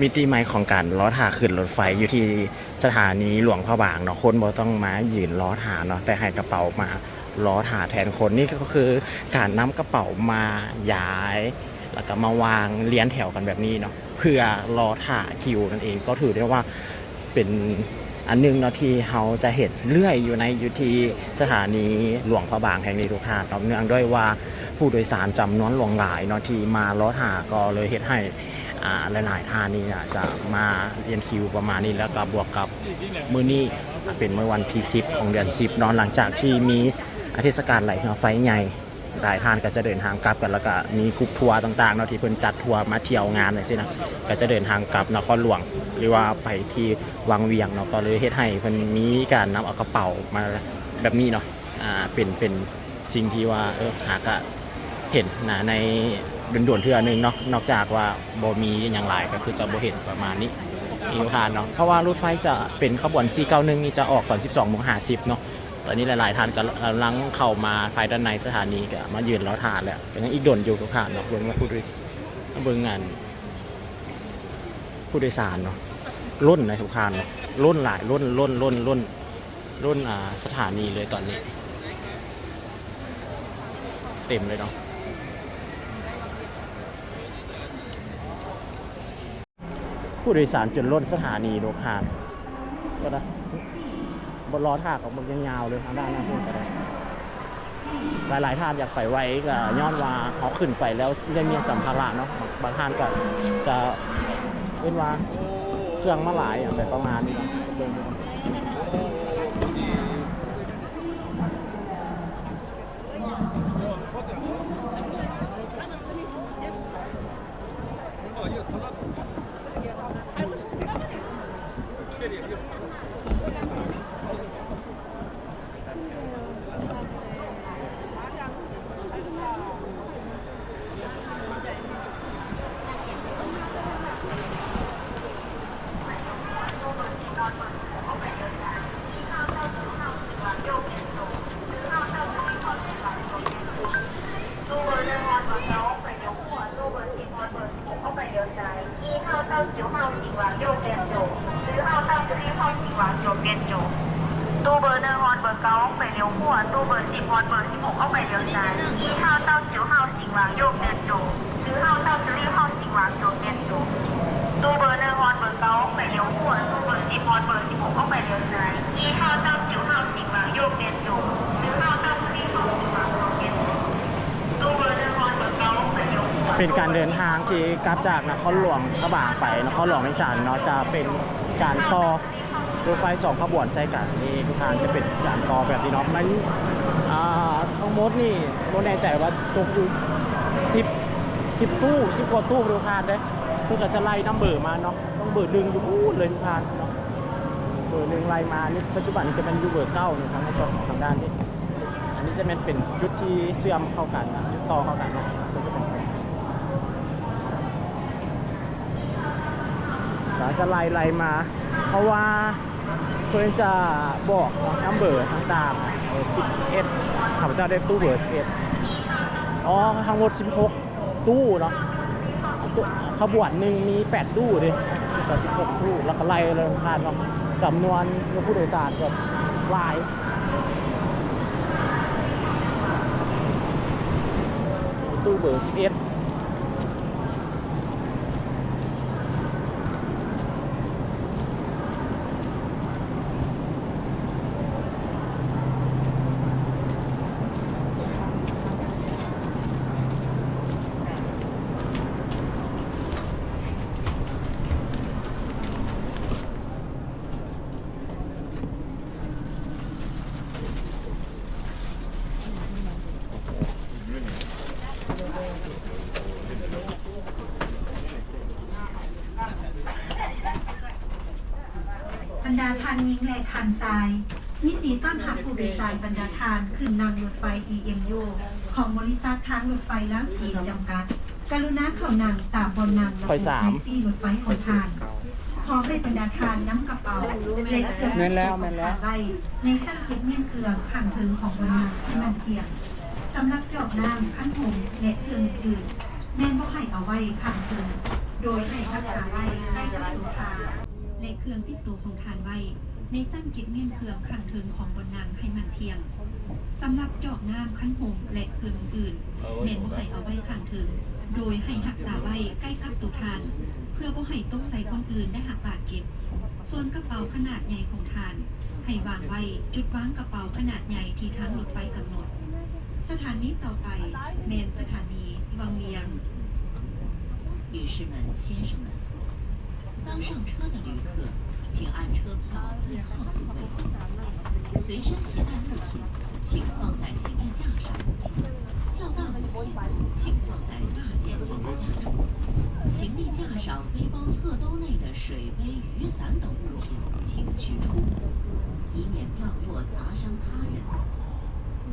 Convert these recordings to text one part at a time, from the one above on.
ມິຕິໃໝ່ຂອງການລໍຖ້າຂຶ້ນລົດໄຟຢູ່ທີ່ສະຖານີຫຼວງພະບາງເນາະ, ຄົນບໍ່ຕ້ອງມາຢືນລໍຖ້າເນາະ, ແຕ່ໃຫ້ກະເປົາມາລໍຖ້າແທນຄົນ. ນີ້ກໍຄືການນຳກະເປົາມາຢາຍ ແລ້ວກໍມາວາງລຽນແຖວກັນແບບນີ້ເນາະ ເພື່ອລໍຖ້າຄິວນັ້ນເອງ. ກໍຖືໄດ້ວ່າເປັນອັນໜຶ່ງເນາະ ທີ່ເຮົາຈະເຫັນເລື້ອຍຢູ່ໃນ ຢູ່ທີ່ສະຖານີຫຼວງພະບາງແຫ່ງນີ້ທຸກທ່ານເນາະ, ເນື່ອງດ້ວຍວ່າຜູ້ໂດຍສານຈຳນວນຫຼວງຫຼາຍເນາະ ທີ່ມາລໍຖ້າ ກໍເລີຍເຮັດໃຫ້ ອ່າ ຫຼາຍໆທ່ານນີ້ອາດຈະມາລຽນຄິວປະມານນີ້. ແລ້ວກໍບວກກັບມື້ນີ້ເປັນມື້ວັນທີສິບຂອງເດືອນສິບເນາະ, ຫຼັງຈາກທີ່ມີເທດສະການໄຫຼເຮືອໄຟໃຫຍ່ ຫຼາຍທ່ານກໍຈະເດີນທາງກັບກັນ, ແລ້ວກໍມີກຣຸບທົວຕ່າງໆເນາະ ທີ່ເພິ່ນຈັດທົວມາທ່ຽວງານຈັ່ງຊີ້ນະ, ກໍຈະເດີນທາງກັບນະຄອນຫຼວງ ຫຼືວ່າໄປທີ່ວັງວຽງເນາະ, ກໍເລີຍເຮັດໃຫ້ເພິ່ນມີການນຳເອົາກະເປົາມາແບບນີ້ເນາະ. ອ່າ ເປັນ ເປັນສິ່ງທີ່ວ່າ ເອີ ຫາກະເຫັນນະ ໃນດົນໆເທື່ອໜຶ່ງເນາະ, ນອກຈາກວ່າບໍ່ມີຫຍັງຫຼາຍກໍຄືຈະບໍ່ເຫັນປະມານນີ້ ມີໂອກາດເນາະ. ເພາະວ່າລົດໄຟຈະເປັນຂະບວນສີ່ເກົ້າໜຶ່ງນີ້ ຈະອອກຕອນສິບສອງໂມງຫ້າສິບເນາະ. ຕອນນີ້ຫຼາຍໆທ່ານກຳລັງເຂົ້າມາພາຍດ້ານໃນສະຖານີ ກໍມາຢືນລໍຖ້າແລ້ວ, ກໍຍັງອີກດົນຢູ່ທຸກທ່ານເນາະ. ເບິ່ງວ່າຜູ້ໂດຍ ເບິ່ງອັນ ຜູ້ໂດຍສານເນາະ ລົ້ນນະທຸກທ່ານເນາະ, ລົ້ນຫຼາຍ ລົ້ນ ລົ້ນ ລົ້ນ ລົ້ນ ລົ້ນ ອ່າ ສະຖານີເລີຍຕອນນີ້ ເຕັມເລີຍເນາະ. ຜູ້ໂດຍສານຈົນລົ້ນສະຖານີໂດຍຜ່ານ ກໍໄດ້ ບໍ່ລໍຖ້າເຂົາເບິ່ງຍາວໆເລີຍ ທາງດ້ານນັ້ນພຸ້ນກໍໄດ້. ຫຼາຍໆທ່ານຢາກໄປໄວ ກໍຍ້ອນວ່າເຮົາຂຶ້ນໄປແລ້ວໄດ້ມ້ຽນສຳພາລະເນາະ, ບາງທ່ານກໍຈະເອີ້ນວ່າເຄື່ອງມາຫຼາຍ ແບບປະມານນີ້ເນາະ. ເບິ່ງ ເປັນການເດີນທາງທີ່ກັບຈາກນະຄອນຫຼວງພະບາງໄປນະຄອນຫຼວງວຽງຈັນເນາະ, ຈະເປັນການຕໍ່ ລົດໄຟສອງຂະບວນໃສ່ກັນນີ້ ທຸກທ່ານ ຈະເປັນສາມຕໍ່ແບບນີ້ເນາະ. ມັນ ອ່າ ທັງໝົດນີ້ບໍ່ແນ່ໃຈວ່າຕົກຢູ່ສິບ ສິບຕູ້ ສິບກວ່າຕູ້ ທຸກທ່ານເດ້. ເພິ່ນກໍຈະໄລ່ນຳເບີມາເນາະ, ຕ້ອງເບີໜຶ່ງຢູ່ພຸ້ນເລີຍ ທຸກທ່ານເນາະ, ເບີໜຶ່ງໄລ່ມາ. ນີ້ປັດຈຸບັນນີ້ກໍແມ່ນຢູ່ເບີເກົ້າ ນີ້ທາງໃນສ່ວນຂອງທາງດ້ານນີ້. ອັນນີ້ຈະແມ່ນເປັນຈຸດທີ່ເຊື່ອມເຂົ້າກັນນະ, ຈຸດຕໍ່ເຂົ້າກັນເນາະ, ກໍຈະເປັນ ກໍຈະໄລ່ ໄລ່ມາ ເພາະວ່າເພິ່ນຈະບອກນຳເບີທາງດ້ານ ເອີ ສິບເອັດ ຂ້າພະເຈົ້າໄດ້ຕູ້ເບີສິບເອັດ. ອໍ ທັງໝົດສິບຫົກຕູ້ເນາະ, ຂະບວນໜຶ່ງມີແປດຕູ້ເດ້, ກໍສິບຫົກຕູ້ ແລ້ວກໍໄລ່ເລີຍທ່ານເນາະ. ຈຳນວນຜູ້ໂດຍສານກໍຫຼາຍ, ຕູ້ເບີສິບເອັດ. ບັນດາທ່ານຍິງ ແລະ ທ່ານຊາຍ, ຍິນດີຕ້ອນຮັບຜູ້ໂດຍສານບັນດາທ່ານຂຶ້ນນັ່ງລົດໄຟ ອີເອັມຢູ ຂອງບໍລິສັດທາງລົດໄຟລາວຈີນ ຈຳກັດ. ກະລຸນາເຂົ້ານັ່ງຕາມບ່ອນນັ່ງ ແລະ ໃນປີ້ລົດໄຟຂອງທ່ານ. ຂໍໃຫ້ບັນດາທ່ານນຳກະເປົາ ແລະ ເຄື່ອງເກັບຂອງທ່ານໄວ້ໃນຊັ້ນເກັບມ້ຽນເຄື່ອງຂ້າງເທິງຂອງບ່ອນນັ່ງທີ່ໝັ້ນທ່ຽງ. ສຳລັບຈອກນ້ຳ, ພັດລົມ ແລະ ເຄື່ອງອື່ນໆ ແມ່ນບໍ່ໃຫ້ເອົາໄວ້ຂ້າງເທິງ, ໂດຍໃຫ້ຮັກສາໄວ້ໃນ ໂຕທ່ານ ແລະ ເຄື່ອງຕິດໂຕຂອງທ່ານໄວ້ ໃນຊັ້ນເກັບມ້ຽນເຄື່ອງຂ້າງເທິງຂອງບ່ອນນັ່ງໃຫ້ໝັ້ນທ່ຽງ. ສຳລັບຈອກນ້ຳ, ຄັນຫົມ ແລະ ເຄື່ອງອື່ນໆ ແມ່ນບໍ່ໃຫ້ເອົາໄວ້ຂ້າງເທິງ, ໂດຍໃຫ້ຮັກສາໄວ້ໃກ້ກັບໂຕທ່ານ ເພື່ອບໍ່ໃຫ້ຕົກໃສ່ຄົນອື່ນໄດ້ຮັບບາດເຈັບ. ສ່ວນກະເປົາຂະໜາດໃຫຍ່ຂອງທ່ານ ໃຫ້ວາງໄວ້ຈຸດວາງກະເປົາຂະໜາດໃຫຍ່ທີ່ທາງລົດໄຟກຳນົດ. ສະຖານີຕໍ່ໄປແມ່ນສະຖານີວັງວຽງ. 女士们、先生们，刚上车的旅客，请按车票依次入位。随身携带物品，请放在行李架上。较大物品，请放在大件行李架中。行李架上背包侧兜内的水杯、雨伞等物品，请取出，以免掉落砸伤他人。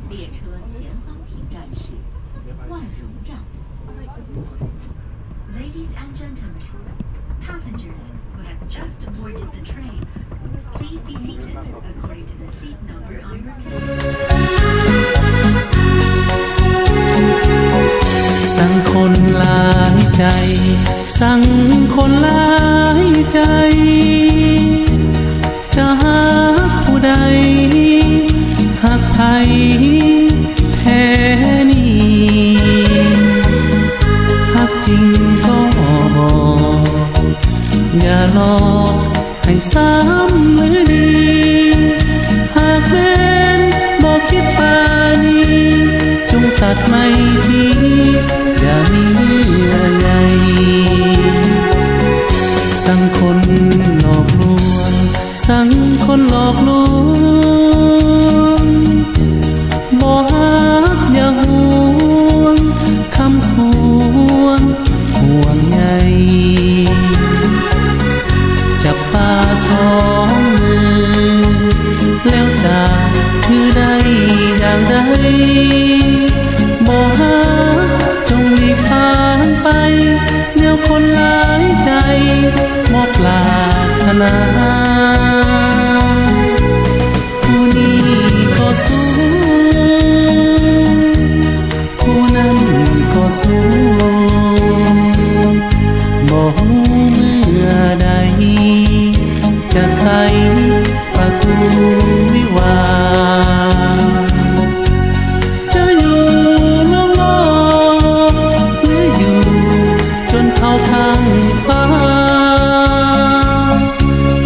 列车前方停站是万荣站。 Ladies and gentlemen, passengers who have just boarded the train, please be seated according to the seat number on your ticket. ສັງຄົນຫຼາຍໃຈ ສັງຄົນຫຼາຍໃຈ ຈະຮັກຜູ້ໃດ ຮັກໃຜແທ້ນີ້ ຮັກຈິງກໍບອກ ຢ່າຫຼອກໃຫ້ສຳລືດີ ຫາກແມ່ນບໍ່ຄິດປານີ ຈົ່ງຕັດໄມຕີ ຢ່າມີເຍື່ອໃຍ ສັງຄົນຫຼອກລວງ ສັງຄົນຫຼອກລວງ ບໍ່ຮັກຢາກຫ່ວງ ຄຳຄວນຫ່ວງໃຍ ຈັບປາສອງມື ແລ້ວຈະຖືໄດ້ຢ່າງໃດ ບໍ່ຮັກຈົ່ງຫຼີກທາງໄປ ແນວຄົນຫຼາຍໃຈບໍ່ປາດຖະໜາ ຜູ້ນີ້ກໍສູງ ຜູ້ນັ້ນກໍສູງ ບໍ່ຮູ້ເມື່ອໃດ ຈະໄຂປະຕູວິວາ ຈະຢູ່ລອງໆ ຫຼືຢູ່ຈົນເທົ່າຂ້າງຟ້າ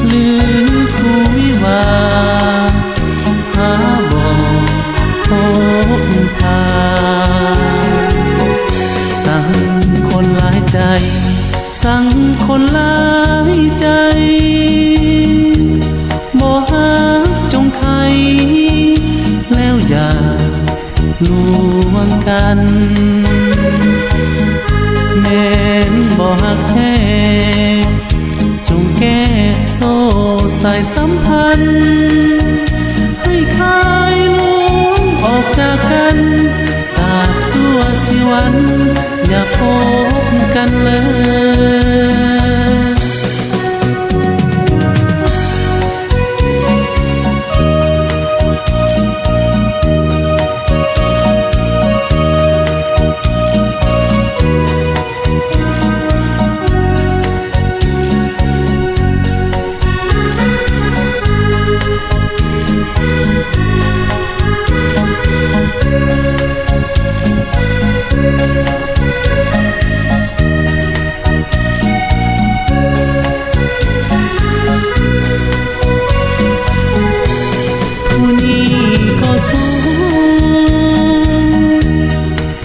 ຫຼືຄູ່ວິວາຫາບໍ່ພົບຜ່ານ ສັງຄົນຫຼາຍໃຈ ສັງຄົນຫຼາຍໃຈ ບໍ່ຮັກຈົ່ງໄຂ ແລ້ວຢ່າລວງກັນ ແມ່ນບໍ່ຮັກແທ້ ຈົ່ງແກະໂສ້ສາຍສຳພັນ ໃຫ້ຄາຍລວງອອກຈາກກັນ ຕາບຊົ່ວຊີວັນ ຢ່າພົບກັນເລີຍ. ຜູ້ນີ້ກໍສູງ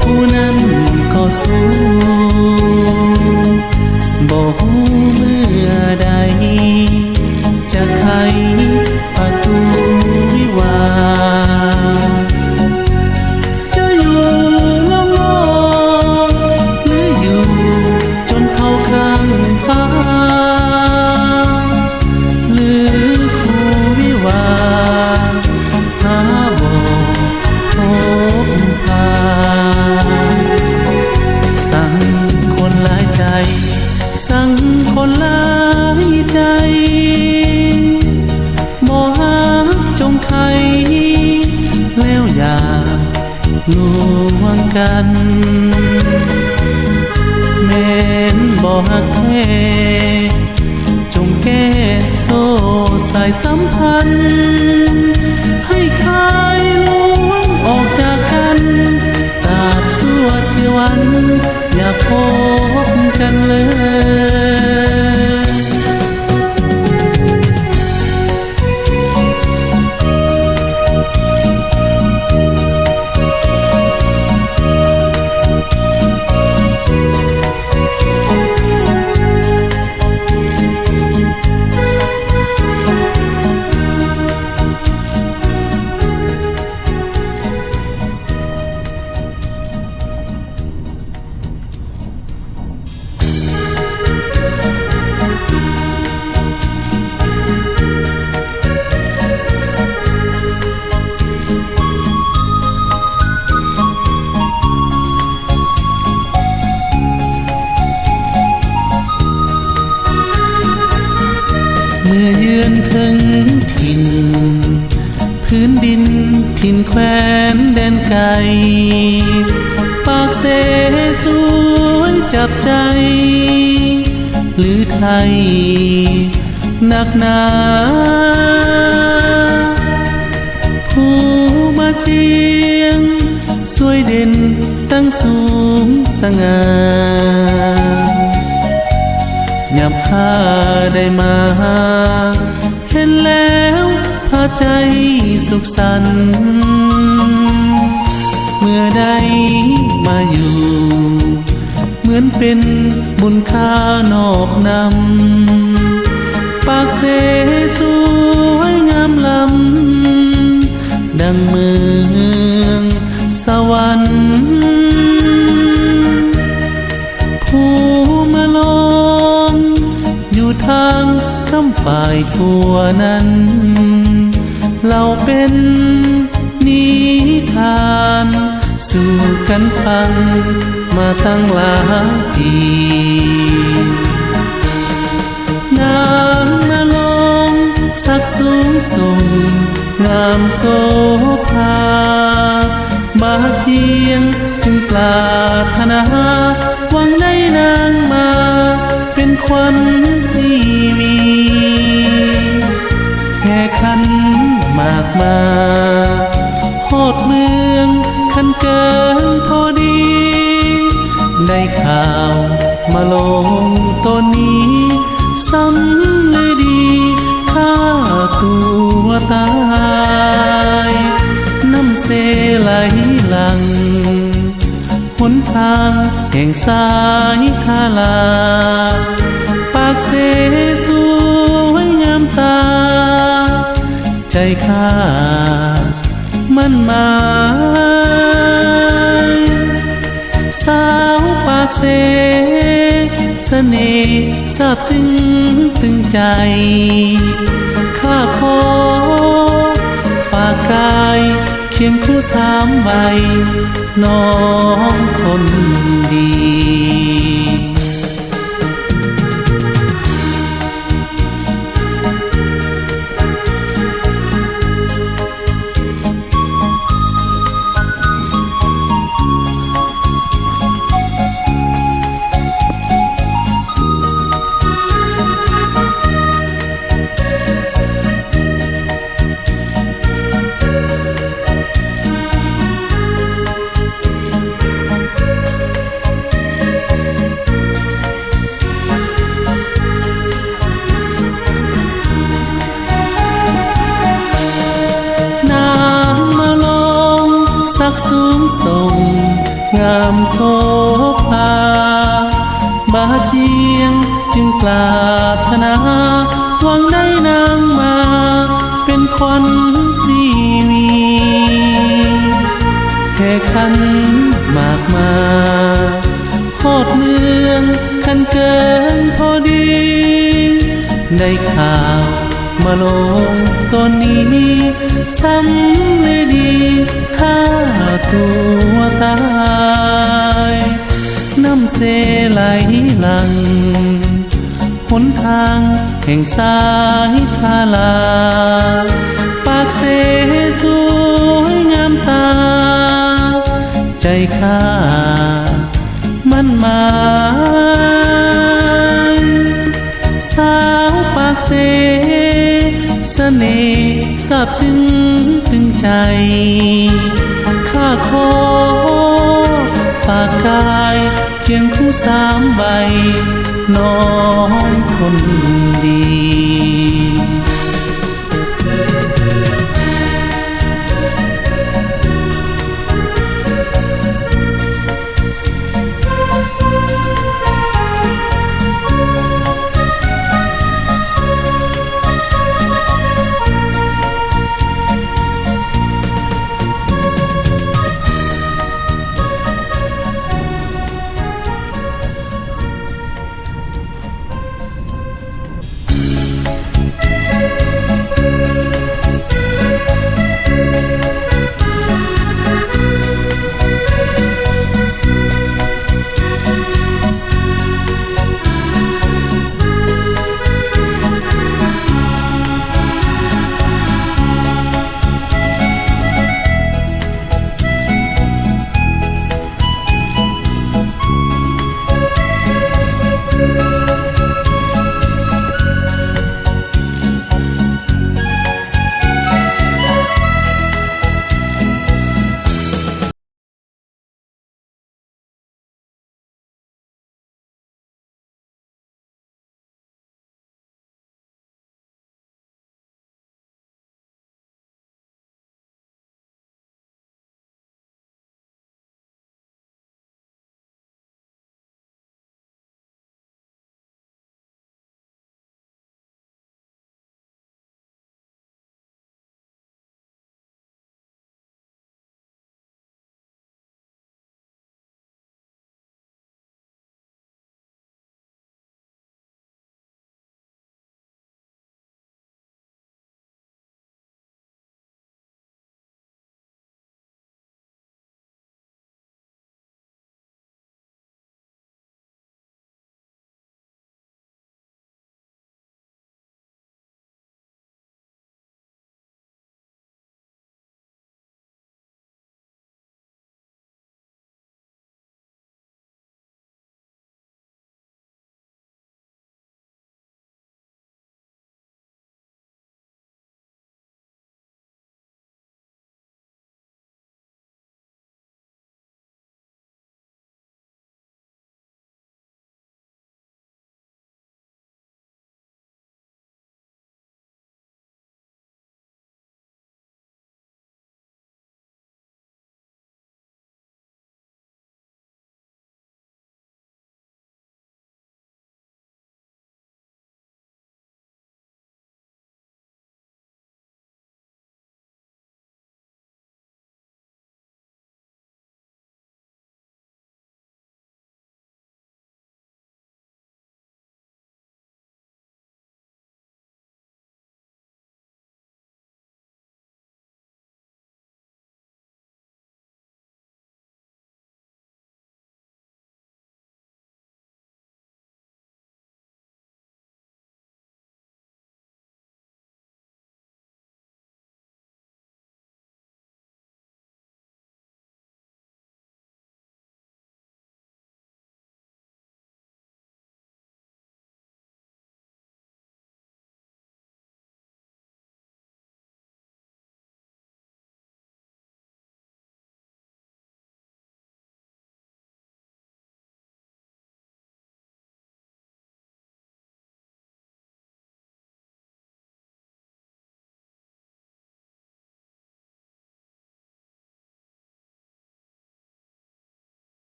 ຜູ້ນັ້ນກໍສູງ ບໍ່ຮູ້ເມື່ອໃດ ຈະໄຂປະຕູວິວາ ຈະຢູ່ລອງໆ ຫຼືຢູ່ຈົນເທົ່າຂ້າງຟ້າ ຫຼືຄູ່ວິວາຫາບໍ່ພົບຜ່ານ ສັງຄົນຫຼາຍໃຈ ສັງຄົນຫຼາຍໃຈ ບໍ່ຮັກຈົ່ງໄຂ ແລ້ວຢ່າລວງກັນ ແມ່ນບໍ່ຮັກແທ້ ສາຍສຳພັນໃຫ້ຄາຍລວງອອກຈາກກັນ ຕາບຊົ່ວເສຍວັນ ຢ່າພົບກັນເລີຍ. ເມື່ອເຍືອນເຖິງຖິ່ນພື້ນດິນ ຖິ່ນແຄວ້ນແດນໄກ ປາກເຊສວຍຈັບໃຈ ຫຼືໄທ ນັກໜາ ພູບາຈຽງສວຍເດັ່ນຕັ້ງສູງສະຫງ່າ ຍາມຂ້າໄດ້ມາ ເຫັນແລ້ວພາໃຈສຸກສັນ ເມື່ອໄດ້ມາຢູ່ ເໝືອນເປັນບຸນຄ່ານອບນຳ ປາກເຊສວຍງາມລ້ຳ ດັ່ງເມືອງສະຫວັນ. ພູມະລອງຢູ່ທາງຄຳຝ້າຍທົ່ວນັ້ນ ເລົ່າເປັນນິທານສູ່ກັນຟັງມາຕັ້ງຫຼາຍປີ. ນາງມະລອງສັກສູງສົ່ງງາມໂສພາ ບາຈຽງຈຶ່ງປາດຖະໜາ ຫວັງໄດ້ນາງມາເປັນຂວັນຊີວິດ ແຫ່ຂັນໝາກມາ ຮອດເມືອງຄັນເກີງພໍດີ ໄດ້ຂ່າວມະລອງໂຕນີ້ ສຳເລັດດີຂ້າຕົວຕາຍ ນ້ຳເຊໄຫຼຫຼັ່ງ ຫົນທາງແຫ່ງສາຍທາລາ ປາກເຊສວຍງາມຕາ ໃຈຂ້າໝັ້ນໝາຍ ສາວປາກເຊ ສະເໜ່ຊາບຊຶ້ງຕຶງໃຈ ຂ້າຂໍຝາກກາຍຄຽງຄູ່ສາມໄວ ນ້ອງຄົນດີ. ນາງມະລອງສັກສູງສົ່ງງາມໂສພາ ບາດຈຽງຈຶ່ງປາດຖະໜາ ຫວັງໄດ້ນາງມາເປັນຂວັນຊີວິດ ແຫ່ຂັນໝາກມາ ຮອດເມືອງຄັນເກີງພໍດີ ໄດ້ຂ່າວມະລອງຕອນນີ້ ສຳເລັດດີຂ້າຕົວຕາຍ ນ້ຳເຊໄຫຼຫຼັ່ງ ຫົນທາງແຫ່ງສາຍທາລາ ປາກເຊສວຍງາມຕາ ໃຈຂ້າໝັ້ນໝາຍ ສາວປາກເຊ ສະເໜ່ຊາບຊຶ້ງຕຶງໃຈ ຂ້າຂໍຝາກກາຍຄຽງຄູ່ສາມໄວ ນ້ອງຄົນດີ.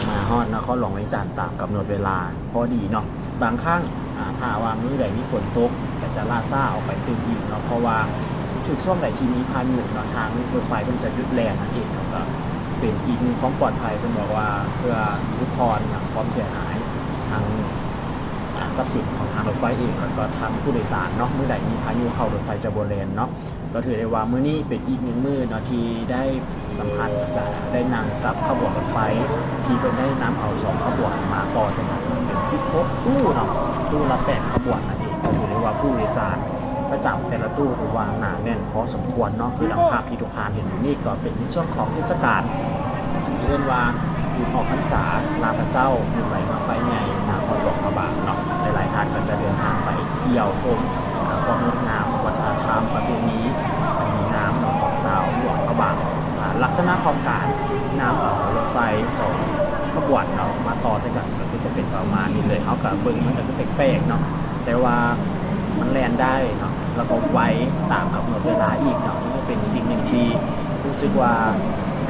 ມາຮອດນະຄອນຫຼວງວຽງຈັນຕາມກຳນົດເວລາພໍດີເນາະ. ບາງຄັ້ງ ອາ ຖ້າວ່າມື້ໃດມີຝົນຕົກ ກໍຈະລ່າຊ້າອອກໄປຕື່ມອີກເນາະ, ເພາະວ່າທຸກຊ່ວງໃດທີ່ມີພາຍຸເນາະ ທາງລົດໄຟເພິ່ນຈະຢຸດແລ່ນນັ້ນເອງເນາະ, ກໍເປັນອີກໜຶ່ງຄວາມປອດໄພ ເພິ່ນບອກວ່າເພື່ອຫຼຸດຜ່ອນຄວາມເສຍຫາຍທາງ ອາ ຊັບສິນຂອງທາງລົດໄຟເອງ ແລ້ວກໍທັງຜູ້ໂດຍສານເນາະ. ມື້ໃດມີພາຍຸເຂົ້າ ລົດໄຟຈະບໍ່ແລ່ນເນາະ. ກໍຖືໄດ້ວ່າມື້ນີ້ເປັນອີກໜຶ່ງມື້ເນາະ ທີ່ໄດ້ສຳຜັດ ແລະກະໄດ້ນັ່ງກັບຂະບວນລົດໄຟ ທີ່ເພິ່ນໄດ້ນຳເອົາສອງຂະບວນມາຕໍ່ໃສ່ກັນ ເປັນສິບຫົກຕູ້ເນາະ, ຕູ້ລະແປດຂະບວນນັ້ນເອງ. ກໍຖືໄດ້ວ່າຜູ້ໂດຍສານປະຈຳແຕ່ລະຕູ້ຖືວ່າໜາແໜ້ນພໍສົມຄວນເນາະ. ຄືດັ່ງພາບທີ່ທຸກທ່ານເຫັນຢູ່ນີ້ ກໍເປັນໃນຊ່ວງຂອງເທດສະການທີ່ເອີ້ນວ່າບຸນອອກພັນສາລາວພະເຈົ້າ ບຸນໄຫວ້ເຮືອໄຟໃຫຍ່ນະຄອນຫຼວງພະບາງເນາະ. ຫຼາຍໆທ່ານກໍຈະເດີນທາງໄປ ທ່ຽວຊົມ ອາ ຄວາມງົດງາມ ວັດທະນະທຳ ປະເພນີອັນດີງາມເນາະ ຂອງຊາວຫຼວງພະບາງ. ອາ ລັກສະນະຂອງການນຳເອົາລົດໄຟສອງຂະບວນເນາະ ມາຕໍ່ໃສ່ກັນ ກໍຄືຈະເປັນປະມານນີ້ເລີຍ. ເຮົາກໍເບິ່ງມັນກໍຄືແປກໆເນາະ ແຕ່ວ່າມັນແລ່ນໄດ້ເນາະ ແລ້ວກໍໄວຕາມກຳນົດເວລາອີກເນາະ. ມັນກໍເປັນສິ່ງໜຶ່ງທີ່ຮູ້ສຶກວ່າ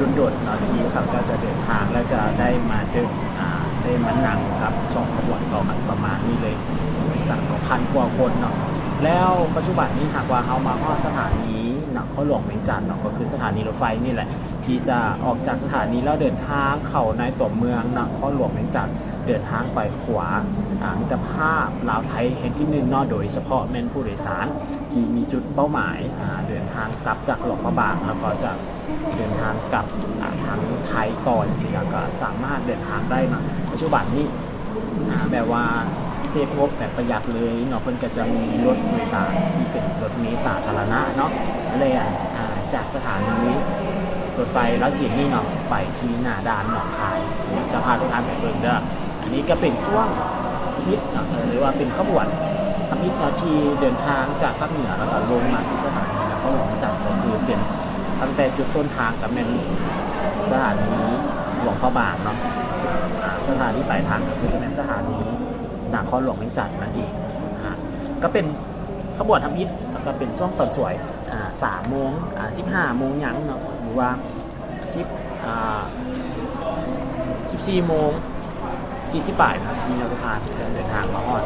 ດົນໆເນາະ ທີ່ຂ້າພະເຈົ້າຈະເດີນທາງ ແລະຈະໄດ້ມາເຈີ ອາ ໄດ້ມານັ່ງກັບສອງຂະບວນຕໍ່ກັນປະມານນີ້ເລີຍ. ໂດຍສານກໍພັນກວ່າຄົນເນາະ. ແລ້ວປັດຈຸບັນນີ້ຫາກວ່າເຮົາມາຮອດສະຖານີນະຄອນຫຼວງວຽງຈັນເນາະ ກໍຄືສະຖານີລົດໄຟນີ້ແຫຼະ ທີ່ຈະອອກຈາກສະຖານີແລ້ວເດີນທາງເຂົ້າໃນຕົວເມືອງນະຄອນຫຼວງວຽງຈັນ ເດີນທາງໄປຂົວ ອາ ມິດຕະພາບລາວໄທແຫ່ງທີໜຶ່ງເນາະ. ໂດຍສະເພາະແມ່ນຜູ້ໂດຍສານທີ່ມີຈຸດເປົ້າໝາຍ ອາ ເດີນທາງກັບຈາກຫຼວງພະບາງ ແລ້ວກໍຈະ ເດີນທາງກັບ ອາ ທາງໄທຕໍ່ຈັ່ງຊີ້ນະ ກໍສາມາດເດີນທາງໄດ້ເນາະ. ປັດຈຸບັນນີ້ ອາ ແບບວ່າເຊບງົບແບບປະຢັດເລີຍເນາະ. ເພິ່ນກໍຈະມີລົດໂດຍສານທີ່ເປັນລົດເມສາທາລະນະເນາະ ແລ່ນ ອາ ຈາກສະຖານີລົດໄຟລາວຈີນນີ້ເນາະ ໄປທີ່ໜ້າດ່ານໜອງຄາຍ. ດຽວຈະພາທຸກທ່ານໄປເບິ່ງເດີ. ອັນນີ້ກໍເປັນຊ່ວງທຳອິດເນາະ ເອີ ຫຼືວ່າເປັນຂະບວນທຳອິດເນາະ ທີ່ເດີນທາງຈາກພາກເໜືອ ແລ້ວກໍລົງມາທີ່ສະຖານີນະຄອນຫຼວງວຽງຈັນ ກໍຄືເປັນ ຕັ້ງແຕ່ຈຸດຕົ້ນທາງກໍແມ່ນສະຖານີຫຼວງພະບາງເນາະ ອາ ສະຖານີປາຍທາງກໍຄືຈະແມ່ນສະຖານີນະຄອນຫຼວງວຽງຈັນນັ້ນເອງ. ອາ ກໍເປັນຂະບວນທຳອິດ ແລ້ວກໍເປັນຊ່ວງຕອນສວຍ ອາ ສາມໂມງ ອາ ສິບຫ້າໂມງຫຍັງເນາະ ຫຼືວ່າ ສິບ ອາ ສິບສີ່ໂມງສີ່ສິບປາຍນາທີເນາະ ທຸກທ່ານ ເດີນທາງມາຮອດ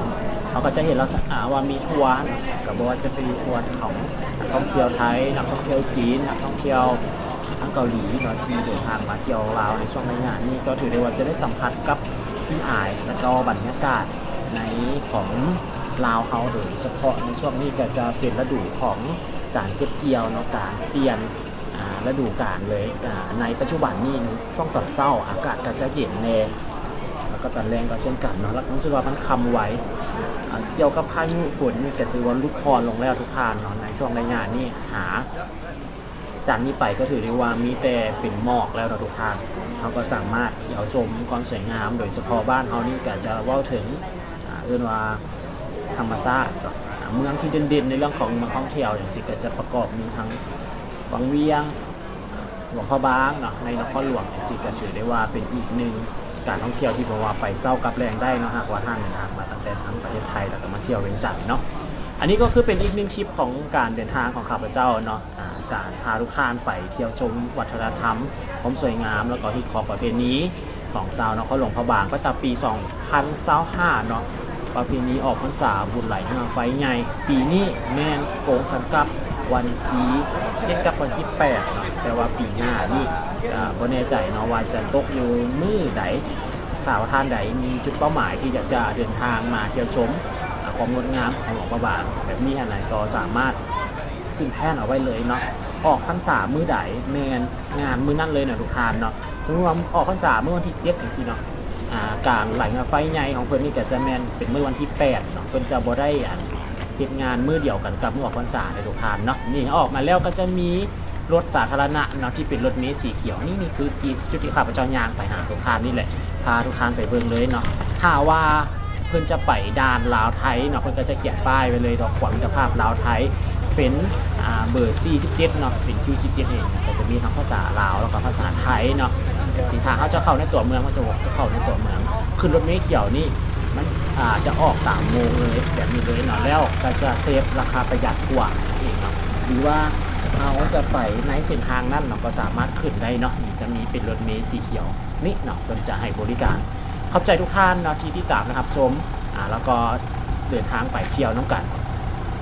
ເຮົາກໍຈະເຫັນແລ້ວ ອາ ວ່າມີທົວເນາະ ກໍບໍ່ວ່າຈະເປັນທົວຂອງນັກທ່ອງທ່ຽວໄທ, ນັກທ່ອງທ່ຽວຈີນ, ນັກທ່ອງທ່ຽວທາງເກົາຫຼີເນາະ ທີ່ເດີນທາງມາທ່ຽວລາວໃນຊ່ວງໄລຍະນີ້ ກໍຖືໄດ້ວ່າຈະໄດ້ສຳຜັດກັບກິ່ນອາຍ ແລ້ວກໍບັນຍາກາດໃນຂອງລາວເຮົາ ໂດຍສະເພາະໃນຊ່ວງນີ້ກໍຈະເປັນລະດູຂອງການເກັບກ່ຽວເນາະ ການປ່ຽນ ອາ ລະດູການເລີຍ. ອາ ໃນປັດຈຸບັນນີ້ ຊ່ວງຕອນເຊົ້າອາກາດກໍຈະເຢັນແດ່ ແລ້ວກໍຕອນແລງກໍເຊັ່ນກັນເນາະ ແລ້ວກໍຮູ້ສຶກວ່າມັນຄ່ຳໄວ. ອາ ກ່ຽວກັບພາຍຸຝົນນີ້ກໍຖືວ່າຫຼຸດຜ່ອນລົງແລ້ວທຸກທ່ານເນາະ ໃນຊ່ວງໄລຍະນີ້ ຫາຈາກນີ້ໄປກໍຖືໄດ້ວ່າມີແຕ່ເປັນໝອກແລ້ວເນາະທຸກທ່ານ. ເຮົາກໍສາມາດທ່ຽວຊົມຄວາມສວຍງາມ ໂດຍສະເພາະບ້ານເຮົານີ້ກໍຈະເວົ້າເຖິງ ອາ ເອີ້ນວ່າທຳມະຊາດເນາະ ອາ ເມືອງທີ່ເດັ່ນໆໃນເລື່ອງຂອງນັກທ່ອງທ່ຽວຈັ່ງຊີ້ ກໍຈະປະກອບມີທັງວັງວຽງ ຫຼວງພະບາງເນາະ ໃນນະຄອນຫຼວງຈັ່ງຊີ້ ກໍຖືໄດ້ວ່າເປັນອີກໜຶ່ງການທ່ອງທ່ຽວທີ່ ເພາະວ່າໄປເຊົ້າກັບແລງໄດ້ເນາະ ຫາກວ່າທ່ານເດີນທາງມາຕັ້ງແຕ່ທາງປະເທດໄທ ແລ້ວກໍມາທ່ຽວວຽງຈັນເນາະ. ອັນນີ້ກໍຄືເປັນອີກໜຶ່ງທຣິບຂອງການເດີນທາງຂອງຂ້າພະເຈົ້າເນາະ ອາ ການພາທຸກທ່ານໄປທ່ຽວຊົມວັດທະນະທຳ ຄວາມສວຍງາມ ແລ້ວກໍຮີດຄອງປະເພນີ ຂອງຊາວນະຄອນຫຼວງພະບາງ ປະຈຳປີສອງພັນຊາວຫ້າເນາະ ປະເພນີອອກພັນສາບຸນໄຫຼເຮືອໄຟໃຫຍ່ ປີນີ້ແມ່ນກົງກັນກັບວັນທີເຈັດກັບວັນທີແປດເນາະ ແຕ່ວ່າປີໜ້ານີ້ ອາ ບໍ່ແນ່ໃຈເນາະວ່າຈະຕົກຢູ່ມື້ໃດ. ຖ້າວ່າທ່ານໃດມີຈຸດເປົ້າໝາຍທີ່ຢາກຈະເດີນທາງມາທ່ຽວຊົມ ອາ ຄວາມງົດງາມຂອງຫຼວງພະບາງແບບນີ້ຫັ້ນນະ ກໍສາມາດຂຶ້ນແຜນເອົາໄວ້ເລີຍເນາະ ອອກພັນສາມື້ໃດແມ່ນ ງານມື້ນັ້ນເລີຍເນາະທຸກທ່ານເນາະ. ສົມມຸດວ່າອອກພັນສາມື້ວັນທີເຈັດຈັ່ງຊີ້ເນາະ ອາ ການໄຫຼເຮືອໄຟໃຫຍ່ຂອງເພິ່ນນີ້ກໍຈະແມ່ນເປັນມື້ວັນທີແປດເນາະ ເພິ່ນຈະບໍ່ໄດ້ ອັນ ເຮັດງານມື້ດຽວກັນກັບມື້ອອກພັນສາເດ້ທຸກທ່ານເນາະ. ນີ້ອອກມາແລ້ວກໍຈະມີລົດສາທາລະນະເນາະ ທີ່ເປັນລົດເມສີຂຽວ ນີ້ ນີ້ຄືທີ່ ຈຸດທີ່ຂ້າພະເຈົ້າຍ່າງໄປຫາທຸກທ່ານນີ້ແຫຼະ ພາທຸກທ່ານໄປເບິ່ງເລີຍເນາະ. ຖ້າວ່າ ເພິ່ນຈະໄປດ່ານລາວໄທເນາະ ເພິ່ນກໍຈະຂຽນປ້າຍໄວ້ເລີຍເນາະ ຂົວມິດຕະພາບລາວໄທ ເປັນ ອາ ເບີສີ່ສິບເຈັດເນາະ ເປັນຄິວສິບເຈັດເອງ ກໍຈະມີທັງພາສາລາວ ແລ້ວກໍພາສາໄທເນາະ. ຈັ່ງຊີ້ ຖ້າເຮົາຈະເຂົ້າໃນຕົວເມືອງ ເຮົາຈະ ຈະເຂົ້າໃນຕົວເມືອງ ຂຶ້ນລົດເມຂຽວນີ້ ມັນ ອາ ຈະອອກຕາມໂມງເລີຍ ແບບນີ້ເລີຍເນາະ ແລ້ວກໍຈະເຊບລາຄາປະຢັດກວ່າເອງເນາະ. ຫຼືວ່າເຮົາຈະໄປໃນເສັ້ນທາງນັ້ນເນາະ ກໍສາມາດຂຶ້ນໄດ້ເນາະ ຈະມີເປັນລົດເມສີຂຽວນີ້ເນາະ ເພິ່ນຈະໃຫ້ບໍລິການ. ຂອບໃຈທຸກທ່ານເນາະທີ່ຕິດຕາມ ແລະ ຮັບຊົມ ອາ ແລ້ວກໍເດີນທາງໄປທ່ຽວນຳກັນ.